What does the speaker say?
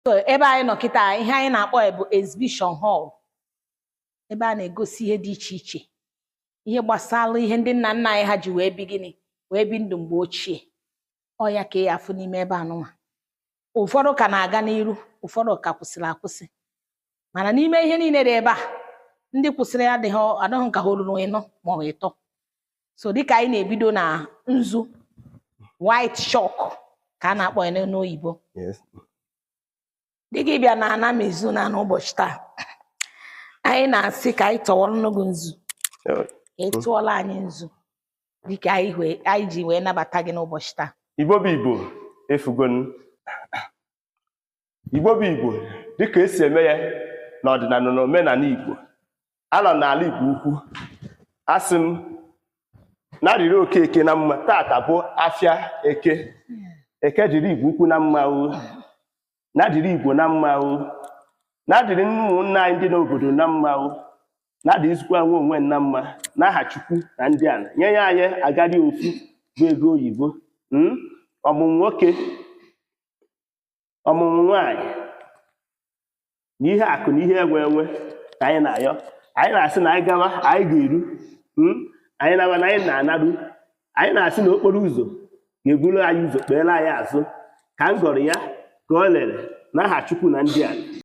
So ebe anyị nọ kịta, ihe anyị na-akpọ ya bụ exhibition hall, ebe a na-egosi ihe dị iche iche, ihe gbasara ihe ndị nna nna anyị ha ji wee bi gịnị, wee bi ndụ mgbe ochie. Ọ ya ka ị ya afụ n'ime ebe anụnwa. Ụfọdụ ka na-aga n'iru, ụfọdụ ka kwụsịrị akwụsị, mana n'ime ihe niile dị ebe a, ndị kwụsịrị adịghị adịghị ka ha ruru 4 maọbụ 3. So dịka anyị na-ebido na nzu white chalk ka a na-akpọ ya n'oyibo. Dịka ịbịa na ana mezu na n'ụbọchị taa, anyị na-asị ka anyị tọwọrọ gị nzu, ka ị tụọla anyị nzu dịka anyị ji wee nabata gị n'ụbọchị taa. Igbo bụ Igbo, efugonu. Igbo bụ Igbo, dịka esi eme ya n'ọdịnala na omenala Igbo, anọ n'ala Igbo ukwu. Asị m na-arịrị Okeke na mma. Tata bụ afịa Eke. Eke jiri Igbo ukwu na mma o, na-adịrị Igbo na mma o, na-adịrị ụmụnna anyị ndị n'obodo na mma o, na-adịzikwa nwe onwe na mma n'aha Chukwu na ndị ala nye ya anyị agadi ofu bụ ego oyibo. Ọmụmụ nwoke, ọmụmụ nwaanyị, na ihe akụ na ihe enwe enwe ka anyị na-ayọ. Anyị na-asị na anyị gawa, anyị ga-eru. Anyị nawa na anyị na-anaru. Anyị na-asị na okporo ụzọ ga-eburu anyị ụzọ, kpeere anyị azụ, ka m gọrọ ya ka ọ lere n'aha Chukwu na ndị ala.